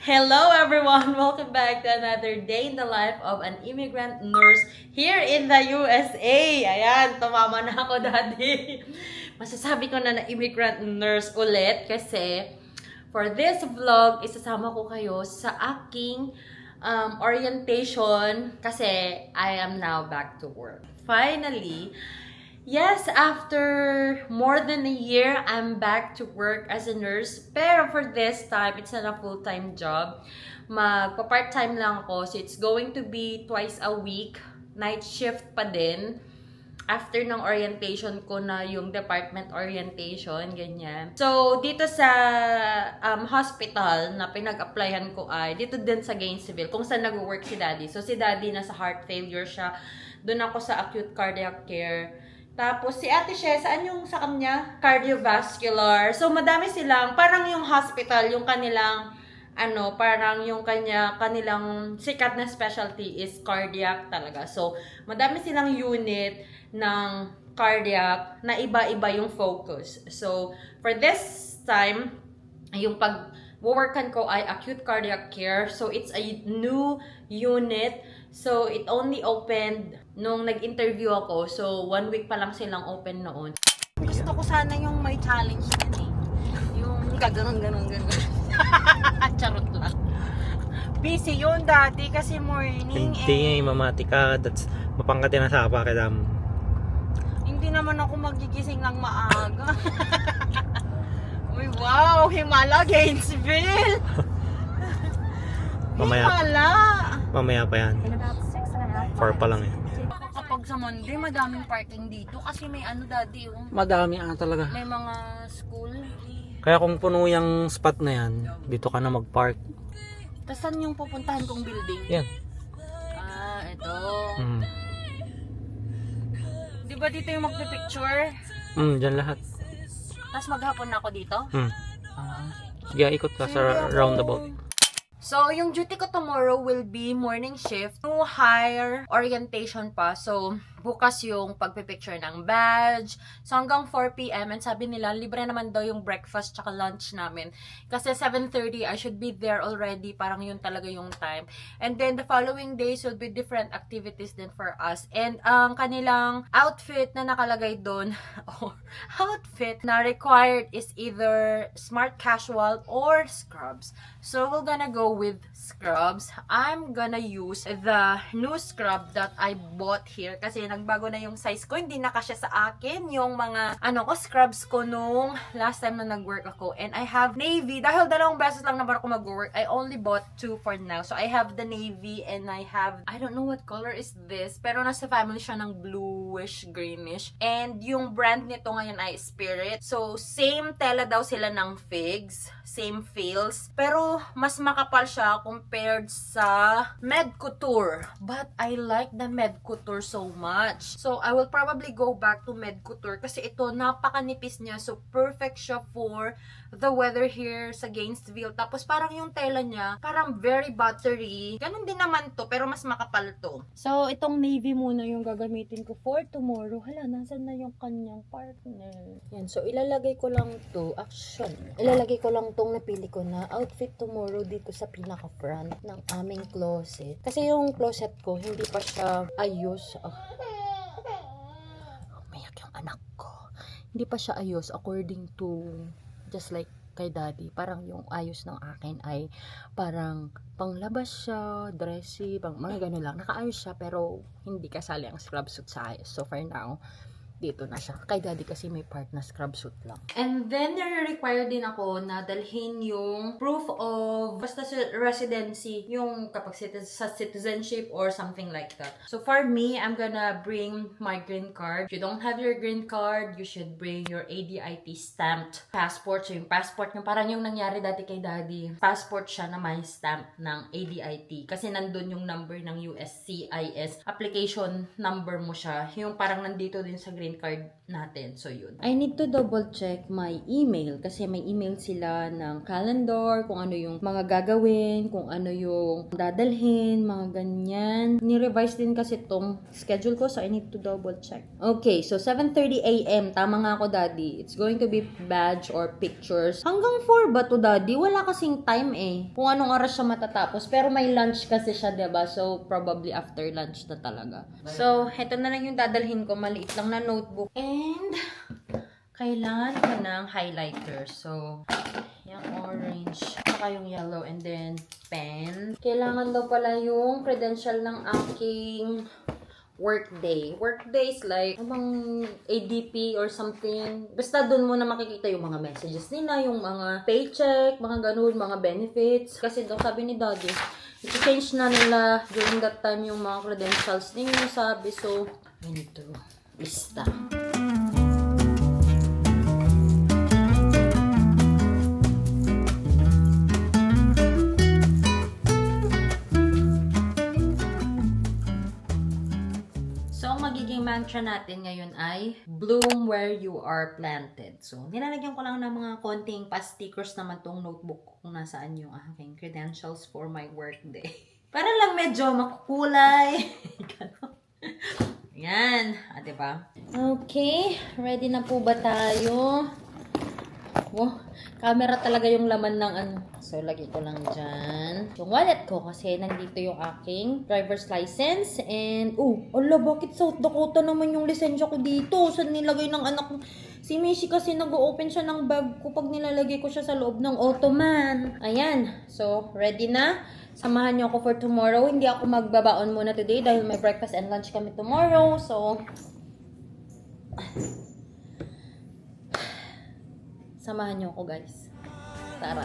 Hello everyone! Welcome back to another day in the life of an immigrant nurse here in the USA. Ayan, tumama na ako dati. Masasabi ko na immigrant nurse ulit kasi for this vlog, isasama ko kayo sa aking orientation kasi I am now back to work. Finally, yes, after more than a year, I'm back to work as a nurse. Pero for this time, it's not a full-time job. Magpa-part-time lang ako. So it's going to be twice a week. Night shift pa din. After ng orientation ko na yung department orientation, ganyan. So, dito sa hospital na pinag-applyan ko ay, dito din sa Gainesville, kung saan nag-work si Daddy. So, si Daddy nasa heart failure siya. Doon ako sa acute cardiac care. Tapos, si Ate She, saan yung sa kanya? Cardiovascular. So, madami silang, parang yung hospital, yung kanilang, parang yung kanilang sikat na specialty is cardiac talaga. So, madami silang unit ng cardiac na iba-iba yung focus. So, for this time, yung pag-workan ko ay acute cardiac care. So, it's a new unit. So, it only opened nung nag-interview ako. So, 1 week pa lang silang open noon. Gusto ko sana yung may challenge din eh. Yung gaganon. Charot lang. Busy yun dati kasi morning Hindi, mamati ka. That's mapangkati na sa apa kita. Hindi naman ako magigising ng maaga. Uy, wow! Himala, Gainesville! Mamaya pa yan. 4 pa lang eh. Kapag sa Monday, madaming parking dito kasi may daddy yung Madami talaga. may mga school. Kaya kung puno yung spot na yan, dito ka na mag-park. Tapos saan yung pupuntahan kong building? Yan. Ah, ito. Mm. Di ba dito yung magpipicture? Dyan lahat. Tapos maghapon na ako dito? Sige, ikot ka sa roundabout. So, yung duty ko tomorrow will be morning shift. New hire orientation pa. So, bukas yung pagpipicture ng badge. So, hanggang 4 p.m. And sabi nila, libre naman daw yung breakfast tsaka lunch namin. Kasi 7:30, I should be there already. Parang yun talaga yung time. And then, the following days will be different activities din for us. And ang kanilang outfit na nakalagay doon, or outfit na required is either smart casual or scrubs. So, we're gonna go with scrubs. I'm gonna use the new scrub that I bought here kasi nagbago na yung size ko. Hindi na kasya sa akin yung mga scrubs ko nung last time na nag-work ako. And I have navy. Dahil 2 beses lang naman ako mag-work, I only bought 2 for now. So I have the navy and I have, I don't know what color is this, pero nasa family siya ng bluish, greenish. And yung brand nito ngayon ay Spirit. So same tela daw sila ng figs, same feels, pero mas makapal siya compared sa Med Couture. But I like the Med Couture so much. So, I will probably go back to Med Couture kasi ito, napakanipis niya. So, perfect siya for the weather here sa Gainesville. Tapos, parang yung tela niya, parang very buttery. Ganun din naman to, pero mas makapal to. So, itong navy muna yung gagamitin ko for tomorrow. Hala, nasan na yung kanyang partner? Yan, so, ilalagay ko lang to. Ilalagay ko lang tong napili ko na outfit tomorrow dito sa pinaka-front ng aming closet. Kasi yung closet ko, hindi pa siya ayos. Umiyak yung anak ko. Hindi pa siya ayos according to just like kay Daddy. Parang yung ayos ng akin ay parang panglabas siya, dressy, mga gano'n lang. Nakaayos siya pero hindi kasali ang scrub suit sa ayos. So for now, dito na siya. Kay Daddy kasi may part na scrub suit lang. And then, nare-require din ako na dalhin yung proof of basta residency, yung kapag sa citizenship or something like that. So, for me, I'm gonna bring my green card. If you don't have your green card, you should bring your ADIT stamped passport. So, yung passport nyo, parang yung nangyari dati kay Daddy. Passport siya na may stamp ng ADIT. Kasi nandun yung number ng USCIS. Application number mo siya. Yung parang nandito din sa green card natin. So, yun. I need to double check my email kasi may email sila ng calendar, kung ano yung mga gagawin, kung ano yung dadalhin, mga ganyan. Ni-revise din kasi tong schedule ko, so I need to double check. Okay, so 7:30 a.m. Tama nga ako, Daddy. It's going to be badge or pictures. Hanggang 4 ba to, Daddy? Wala kasing time eh. Kung anong oras siya matatapos. Pero may lunch kasi siya, diba? So, probably after lunch na talaga. So, heto na lang yung dadalhin ko. Maliit lang na notebook. And, kailangan ko ng highlighter. So, yung orange, saka yung yellow, and then pen. Kailangan daw pala yung credential ng aking workday. Workday is like, abang ADP or something. Basta dun mo na makikita yung mga messages nila, yung mga paycheck, mga ganun, mga benefits. Kasi daw sabi ni Daddy, i-change na nila during that time yung mga credentials ninyo, sabi. So, I need to lista. So, ang magiging mantra natin ngayon ay bloom where you are planted. So, nilalagyan ko lang ng mga konting pa-stickers naman tong notebook ko kung nasaan yung aking credentials for my workday. Para lang medyo makukulay. Yan. Diba? Okay. Ready na po ba tayo? Wow. Camera talaga yung laman ng ano. So, lagay ko lang dyan yung wallet ko kasi nandito yung aking driver's license. And, ala, bakit South Dakota naman yung lisensya ko dito? Saan nilagay ng anak ko? Si Mishi kasi nag-open siya ng bag ko pag nilalagay ko siya sa loob ng Ottoman. Ayan. So, ready na? Samahan niyo ako for tomorrow. Hindi ako magbabaon muna today dahil may breakfast and lunch kami tomorrow. So, samahan niyo ako, guys. Tara.